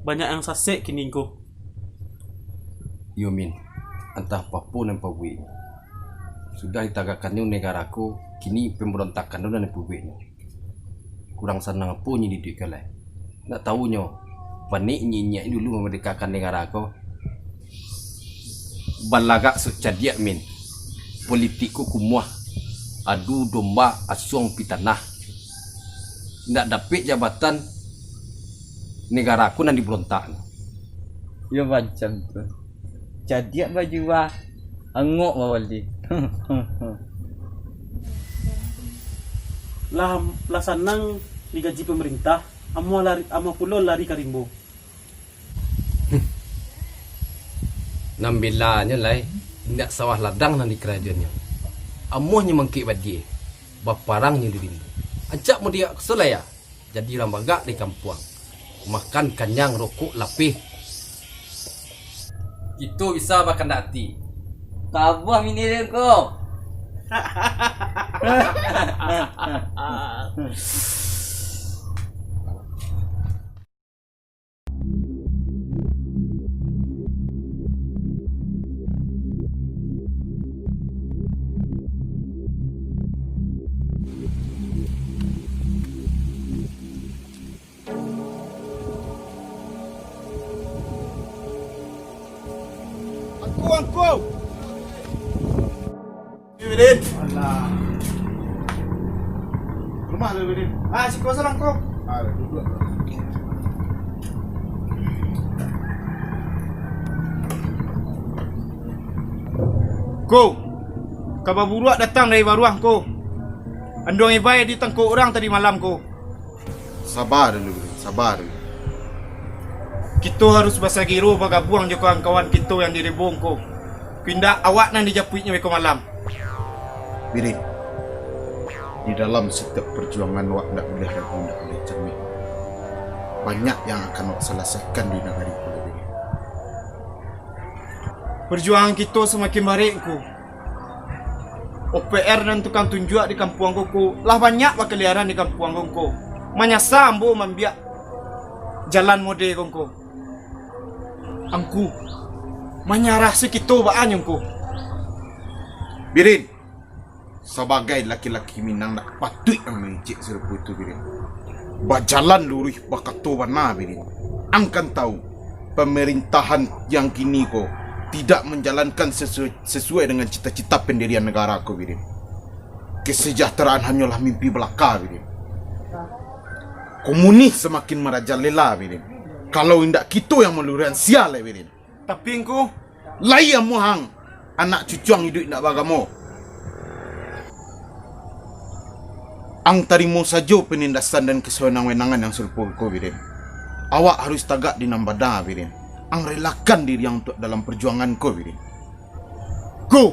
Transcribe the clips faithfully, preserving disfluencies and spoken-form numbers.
Banyak yang sasek kini ko. Iyo, Min, antah apo nan pabueknyo. Sudah ditegakannyo negara ko, kini pambarontakan tu nan dipabueknyo. Kurang sanang apo nyo diduikkan lai. Ndak tahunyo, panek inyiak-inyiak dulu mamardekakan negara ko. Balagak so cadiak, Min. Politik ko kumuah. Adu domba asuang pitanah. Indak dapek jabatan, negara ko nan dibarontak. Yo macam tu. Cadiak bajua, angok bawali. Lah, lah sanang digaji pamarintah, amuah lari, amuah pulo lari ka rimbo. Nan belanyo lai, indak sawah ladang nan dikarajoannyo. Amuahnyo mangkek badie, baparangnyo di rimbo. Ancak mudiak kuso lai, ya? Jadi urang bagak di kampuang. Makan kanyang, rokok lapeh. Kito bisa bakandak ati. Tabuah mini ko. Angku, angku! Bidin. Alah. Rumah lu, Bidin. Ah, siko surang ko. Ah, duduak. Ko, kaba buruak datang dari baruah ko. Anduang Ibai ditangkok urang tadi malam ko. Saba dulu, Bidin, saba dulu. Kito harus basagiro bagabuang jo kawan-kawan kito yang di Rebong ko. Kok indak, awak nan dijapuiknyo beko malam. Bidin, di dalam satiok parjuangan awak ndak buliah ragu, ndak buliah cameh. Banyak yang akan awak salasaikan di nagari ko, Bidin. Parjuangan kito samakin barek ko. O P R nan tukang tunjuak di kampuang ko, ko, lah banyak bakaliaran di kampuang ko, ko. Manyasa ambo maambiak jalan mode ko, ko. Angku, manyarah se kito baa nyo, ko. Bidin, sabagai laki-laki Minang, ndak patuik ang mangecek sarupo itu, Bidin. Bajalan luruih, bakato bana, Bidin. Ang kan tahu, pamarintahan yang kini ko tidak manjalankan sesuai, sesuai dengan cita-cita pandirian nagara ko, Bidin. Kesejahteraan hanyolah mimpi balaka, Bidin. Komunis samakin marajalela, Bidin. Kalau indak kito yang maluruihan, sia lai, Bidin. Tapi, Angku, lai amuah ang, anak cucuang iduik indak baagamo. Ang tarimo sajo panindasan dan kasawenang-wenangan yang sarupo ko, Bidin. Awak harus tagak di nan bana, Bidin. Ang relakan diri ang untuak dalam parjuangan ko, Bidin. Ko,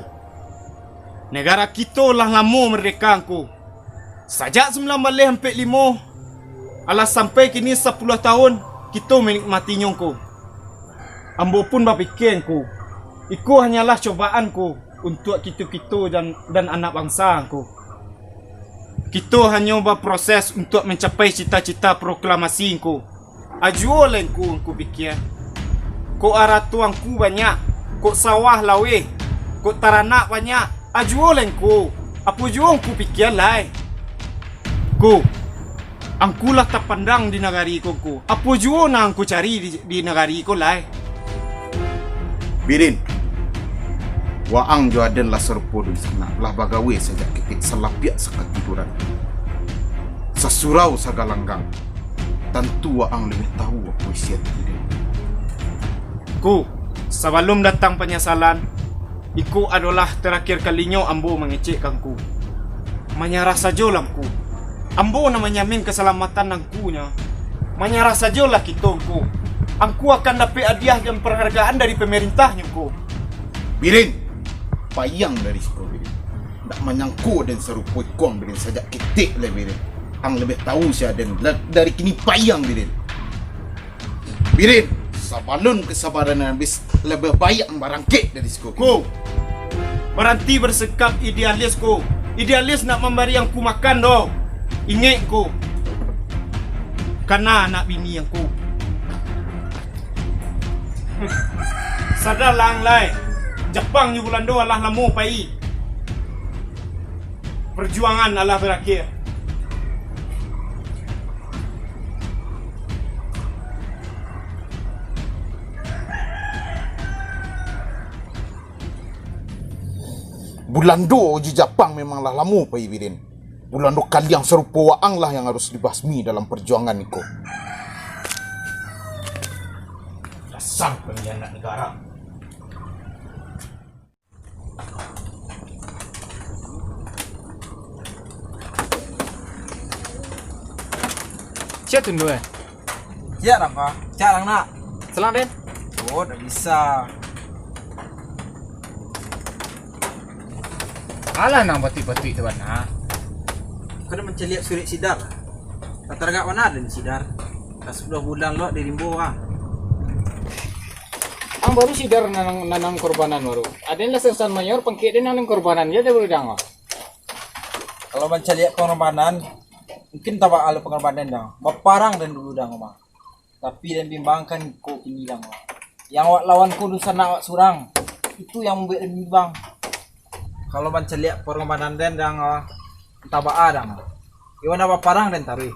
nagara kito lah lamo mardeka, Angku. Sajak sambilan baleh ampek limo, alah sampai kini sapuluah tahun, kito manikmatinyo, Angku. Ambo pun bapikia, Angku, iko hanyalah cobaan, Angku, untuak kito-kito dan, dan anak bangsa, Angku. Kito hanyo baproses untuak mancapai cita-cita proklamasi, Angku. Ajuo lai, Angku, Angku pikia. Kok arato Angku banyak, kok sawah laweh, kok taranak banyak, ajuo lai, Angku. Apo juo Angku pikia lai? Ko, Angku lah tapandang di nagari ko, Angku. Apo juo nan Angku cari di, di nagari ko lai? Bidin, waang jo aden lah sarupo dunsanak, lah bagawe sajak ketek, salapiak sakatiduran. Sasurau sagalanggang. Tantu waang labiah tahu apo isi ati den. Ko, sabalum datang panyasalan, iko adolah tarakhir kalinyo ambo mangecek ka Angku. Manyarah sajolah Angku. Ambo nan manjamin kasalamatan Angku nyo. Manyarah sajolah kito, Angku. Angku akan dapek hadiah dan panghargaan dari pamarintah nyo, Angku. Bidin, payang dari siko, Bidin. Ndak manyangko den sarupo iko ang, Bidin, sajak ketek lai, Bidin. Ang labiah tahu sia den, la-, dari kini payang, Bidin. Bidin, sabalun kasabaran ang abih, labiah baiak ang barangkek dari siko. Ko, baranti basikap idealis, Ko. Idealis ndak mambari Angku makan doh. Ingek, Ko. Kana anak bini Angku. Sadarlah ang lai, Japang jo Bulando alah lamo pai. Parjuangan alah barakhia. Bulando jo Japang memang lah lamo pai, Birin. Bulando kaliang sarupo waang lah yang harus dibasmi dalam parjuangan iko. Dasar pangkhianat nagara. Sia tu, Ndu, eh? Ciek, Rangka. Ciek, Rang, nak. Salang, Den. Oh, ndak bisa. Alah, nan batuik-batuik tu bana. Kau dah mancaliak surek Sidar? Tatagak bana den Sidar. Dah sapuluah bulan lo di rimbo, ah. Ang baru Sidar nanang, nanang korbanan baru. Aden lah sansan mayor, pangkek den nanang korbanan, jadi baru dang, ah. Kalau mancaliak pangorbanan, mungkin tabaa lo pangorbanan, dang. Baparang den dulu, dang, mah. Tapi den bimbangkan ko kini, dang. Yang awak lawan ko dunsanak awak surang. Itu yang mambuek den bimbang. Kalau mancaliak pangorbanan den, dang, entah baa, dang. Iyo, nan baparang den taruih.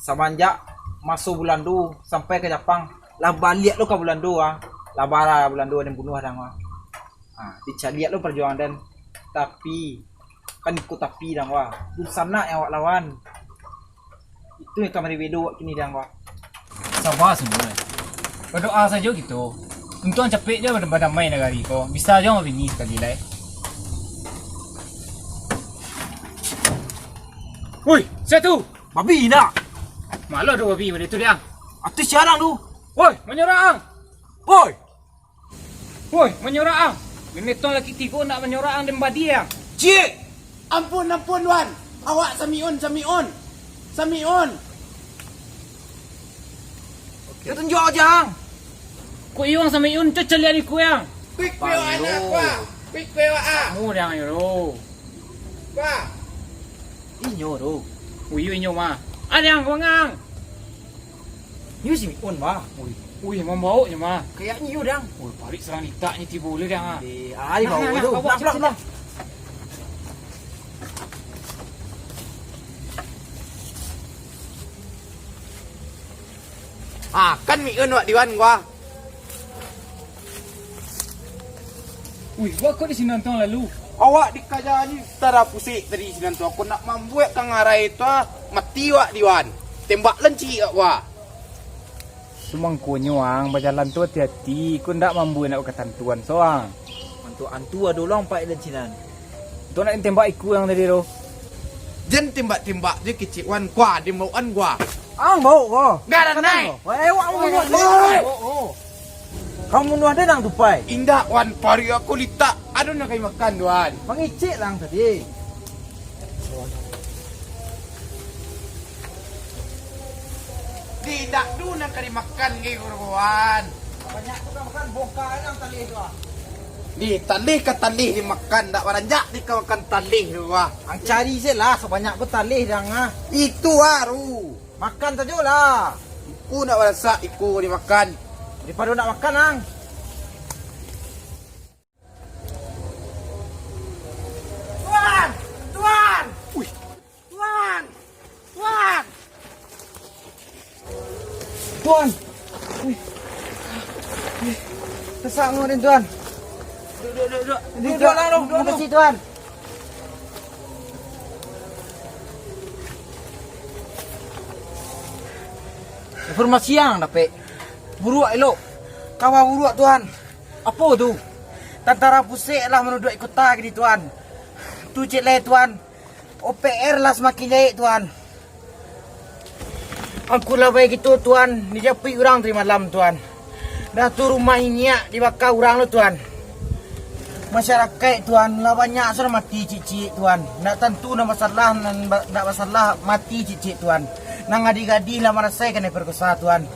Samanjak maso Bulando sampai ka Japang, lah baliak lo ka Bulando, ah. Lah bara Bulando den bunuah, dang, ah. Ah, dicaliak lo parjuangan den. Tapi, kan iko tapi, dang, wah. Dunsanak yang awak lawan. Itu yang ka mari bedo awak kini, dang, wah. Saba sajo, eh. Badoa sajo kito. Untuang capek jo bad-, badamai nagari ko. Bisa jo babini sakali lai. Woi, sia tu? Babi, nak. Malah do babi model tu, dang. Atu siarang tu. Woi, manyorak ang. Woi. Woi, manyorak ang! Binatang laki tigo nak manyorak ang den badi ang! Ciek! Ampun, ampun, Wan! Awak Samiun, Samiun! Samiun! Oke. Tunjuak wajah ang! Kok iyo ang Samiun, cok caliak iko ang! Kuik kuik awak anak, kuah! Kuik kuik awak ah! Kamu dang iyo tu. Kuah! Inyo tu. Oh iyo inyo mah. Ada ang, kuangang! Iyo si Miun mah. Ui, ui, mambaoknyo mah. Kayaknyo iyo, dang. Ui, parik sarang litaknyo tibo lai, dang, ah. Eh, ah, nah, nah, nah, bawa tu. Nah, nah, nah, nah. Ah, kan Miun wak diwan gua. Wih, wak kok di sinan tu lalu? Awak dikaja ni tara pusik tadi sinan tu. Aku nak mambuek ka ngarai tu, ah, mati wak diwan. Tembak lencik wak gua. Sumangkonyo ang bajalan tu hati-hati, iko ndak mambuek nak katantuan soang. Mantu antu ado urang pai lencinan. Tu nak tembak iko yang tadi tu. Jan tembak-tembak je kecek wan, kua di mauan gua. Ang bau ko. Enggak ada naik. Wah, eh, wak, wak, wak, wak. Kamu munuh ada nang tupai. Indak wan, pari aku litak. Ado nak kai makan tuan. Mangicik lang tadi. Tidak tu nan ka dimakan ge, Guru Wan. Banyak tu kan makan, bongkar aja yang talih tu, ah. Di talih ka talih dimakan, dak baranjak di ka makan talih tu, ah. Ang cari se lah, sabanyak ko talih dang, ah. Itu baru. Makan sajo lah. Iku nak barasak, iku dimakan. Daripado nak makan, ang. Tuan! Tuan! Wih. Tuan! Tuan! Tuan! Wih. Wih. Sesak ngau den, Tuan. Duduk, duduk, duduk. Duduk, duduk, duduk, duduk. Makasih, Tuan. Informasi yang dapek. Buruak elok. Kabar buruak, Tuan. Apo tu? Tantara pusek lah manuduak kota kini, Tuan. Tu cek lai, Tuan. O P R lah samakin jahek, Tuan. Angku labai kito, Tuan, dijapuik urang tadi malam, Tuan. Dah tu rumah inyiak dibaka urang lo, Tuan. Masyarakaik, Tuan, lah banyak sudah mati ciek-ciek, Tuan. Ndak tantu nan basalah, nan ba-, ndak basalah mati ciek-ciek, Tuan. Nan gadih-gadih lah marasai kanai parkosa, Tuan.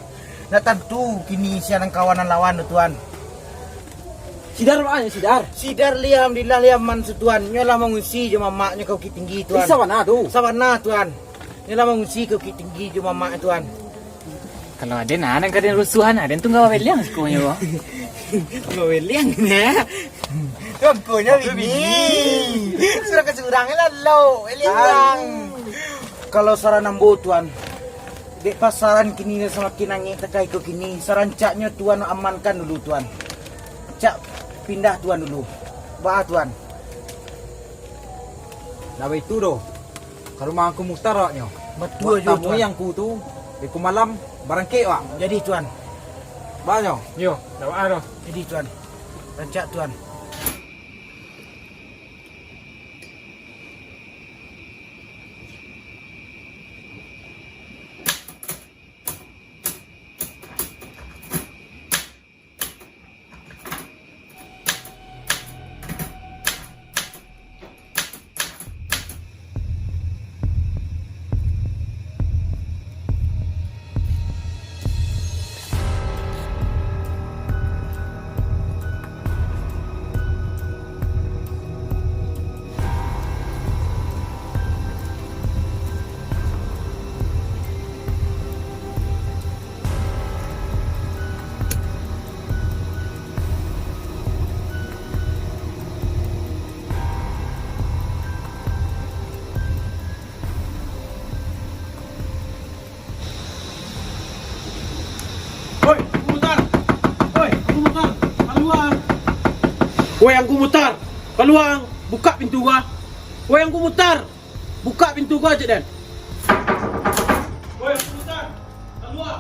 Ndak tantu kini sia nan kawan nan lawan tu, Tuan. Sidar baa nyo, Sidar? Sidar lai, alhamdulillah, lai aman su, Tuan. Nyo lah mangungsi jo mamaknyo ka Bukittinggi, Tuan. Eh, sabana tu? Sabana, Tuan. Nyo lah mangungsi ka Bukittinggi jo mamaknyo, Tuan. Kalau aden, nah, nan ka den rusuahan, aden tu nggak baweliang sikonyo. Nggak baweliang, ya. Tu angkonyo bini. Surang ka surang lah lo, baweliang. Kalau saran ambo, Tuan, dek pasaran kini samakin angek takai ko kini, sarancaknyo Tuan amankan dulu, Tuan. Cak pindah Tuan dulu. Baa, Tuan? Ndak baitu doh. Ka rumah Angku Mukhtar awaknyo. Batua juo, Tuan. Buek tamui Angku tu, iko malam barangkek awak. Jadi, Tuan. Baa nyo? Iyo, ndak baa doh. Jadi, Tuan. Rancak, Tuan. Woi, Angku Mukhtar! Woi, Angku Mukhtar! Kalua! Woi, Angku Mukhtar! Kalua! Bukak pintu gua! Woi, Angku Mukhtar! Bukak pintu gua, cek den! Woi, Angku Mukhtar! Kalua!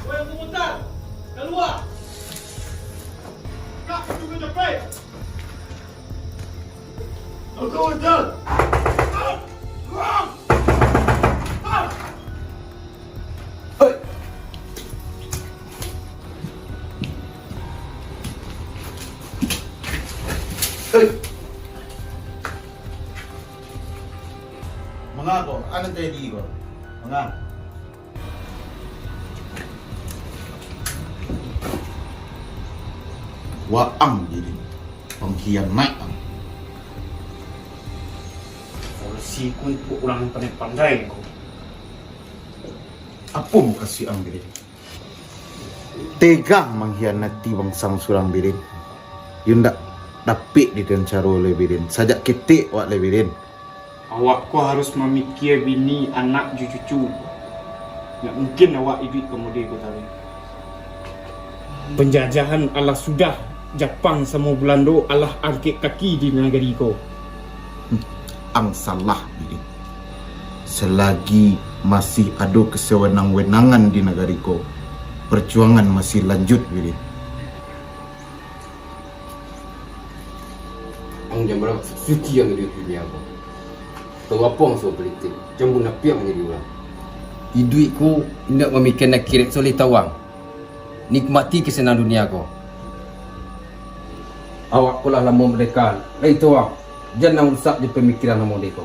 Woi, Angku Mukhtar! Kalua! Bukak pintu gua, capek! Angku Mukhtar! Hei! Hei! Manga ko? Anan tajadi ko? Manga? Waang jadi pangkhianat ang. Polisi ko ipuak urang pandai-pandai ko. Apo mukasuik ang, Birin? Tega mangkhianati bangsa ang surang, Birin. Yo ndak dapek di den caro lai, Birin. Sajak ketek awak lai, Birin. Awak ko harus mamikia bini, anak, jo cucu. Ndak mungkin awak iduik pamode ko taruih. Panjajahan alah sudah, Japang samo Bulando alah angkek kaki di nagari ko. Ang salah, Birin. Salagi masih ado kasawenang-wenangan di nagari ko, parjuangan masih lanjut, Birin. Ang jan barawak suci ang iduik dunia ko. Tau apo ang suah politik, jan munapiak manjadi urang. Iduik ko indak mamikian akhirat, soleh tawang. Nikmati kasanang dunia ko. Awak ko lah lamo mardeka, lai tawang. Jan ang rusak jo pamikiran lamo de ko.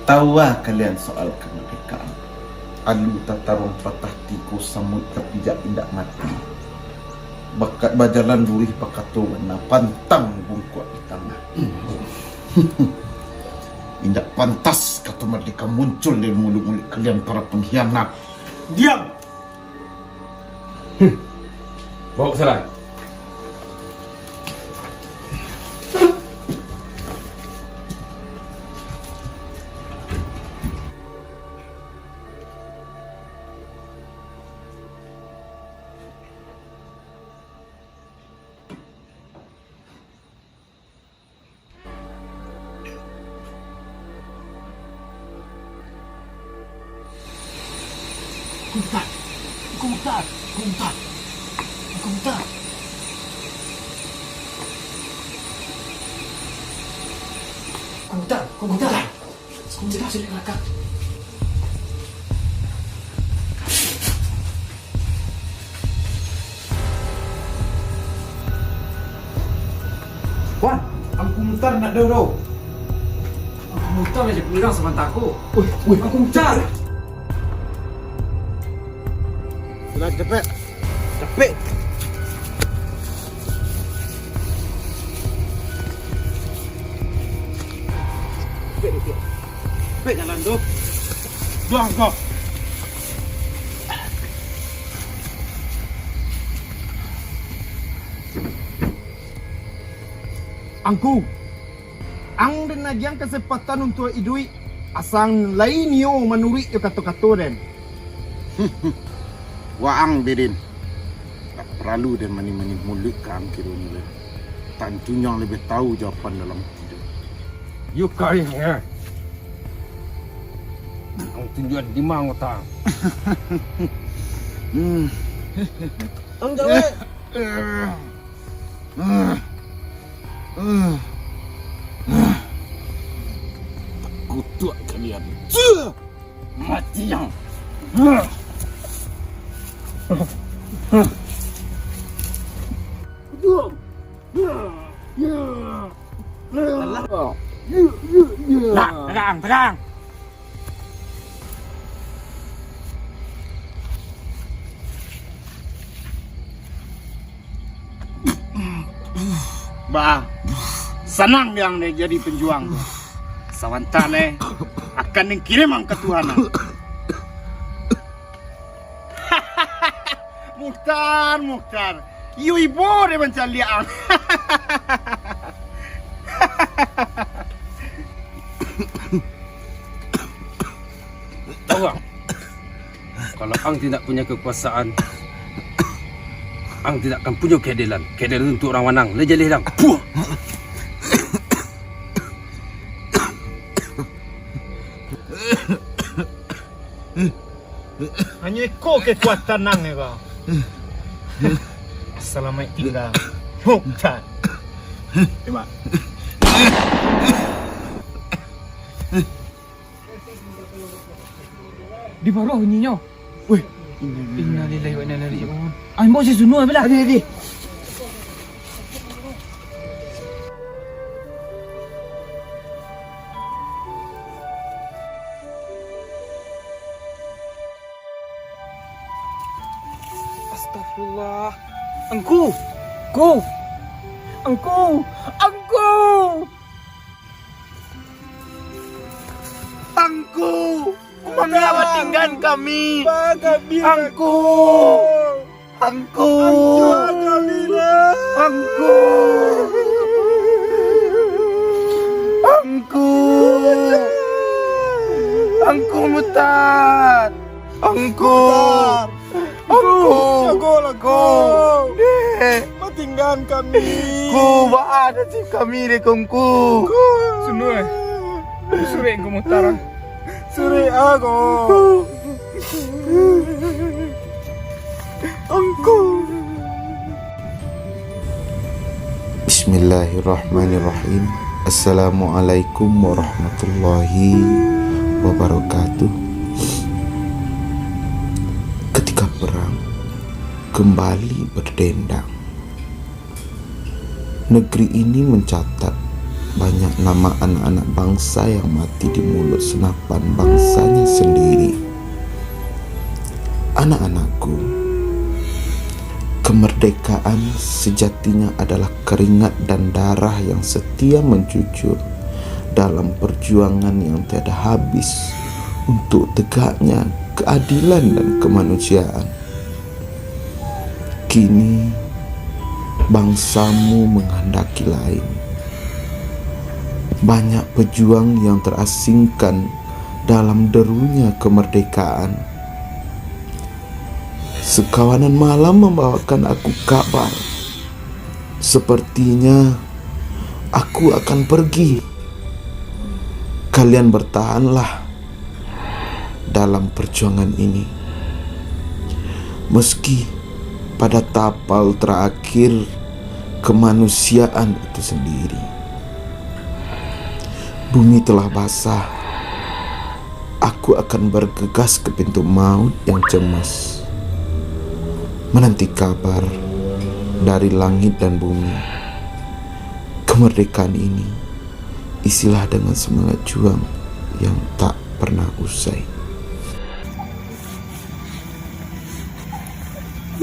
Tawa kalian soal kamardekaan. Alu tataruang patah tiko, samuik tapijak indak mati. Bakat bajalan luruih bakato bana, pantang bungkuak di tangah. Indak pantas kato mardeka muncul dari muluik-muluik kalian para pangkhianat. Diam! Hmm. Bawa ke salai. Angku Mukhtar! Angku Mukhtar! Angku Mukhtar! Angku Mukhtar! Angku Mukhtar! Angku Mukhtar! Angku Mukhtar! Angku Mukhtar! Sudah, sudah, kakak. Wan, Angku Mukhtar ndak ado doh. Angku Mukhtar aja pulang samantaro ko. Wih, wih. Angku Mukhtar. Sudah, capek. Capek. Capek, capek. Capek jalan tu. Dah, dah. Angku, ang den agiah kasempatan untuak iduik, asa lai nio manuruik jo kato-kato den. Waang, Bidin. Ndak paralu den manih-manih muluik ka ang kironyo lai. Tantu nyo labiah tahu jawaban dalam ati den. Yo kain, eh. Ang tunjuan di ma ang, Utang? Hmm. Ang jawab. Kutuak kalian. Mati ang. Nah, terang, terang. Bah, sanang dek ang deh jadi panjuang tu. Sabanta lai, akan den kirim ang ka Tuhan ang. Mukhtar, Mukhtar. Iyo ibo deh mancaliak ang. Tahu ang? Kalau ang tidak punya kekuasaan, ang tidak akan punya keadilan. Keadilan untuk orang manang. Lai jaleh dang. Puh! Hanyo iko kekuatan ang, iko. Salamaik tingga. Mukhtar. Terima. Di bawah bunyinyo. Weh. Innalillahi wa inna ilaihi raji'un. Ah, imbau si Sunu, apalah? Adi, adi. Astagfirullah. Angku. Angku. Angku. Angku. Angku. Manga batinggaan kami? Angku. Angku. Angku. Angku. Angku Mukhtar. Angku. Mukhtar. Angku. Jagolah, Angku. Dek. Batinggaan kami. Ku, baa nasib kami dek ko, Angku. Sunu, eh. Suruik Angku Mukhtar. Suruik aku. Angku. Bismillahirrahmanirrahim. Assalamualaikum warahmatullahi wabarakatuh. Ketika perang kembali berdendang, negeri ini mencatat banyak nama anak-anak bangsa yang mati di mulut senapan bangsanya sendiri. Anak-anakku, kemerdekaan sejatinya adalah keringat dan darah yang setia mencucur dalam perjuangan yang tiada habis untuk tegaknya keadilan dan kemanusiaan. Kini, bangsamu menghendaki lain. Banyak pejuang yang terasingkan dalam derunya kemerdekaan. Sekawanan malam membawakan aku kabar. Sepertinya aku akan pergi. Kalian bertahanlah dalam perjuangan ini. Meski pada tapal terakhir kemanusiaan itu sendiri. Bumi telah basah. Aku akan bergegas ke pintu maut yang cemas, menanti kabar dari langit dan bumi. Kemerdekaan ini, isilah dengan semangat juang yang tak pernah usai.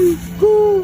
Aku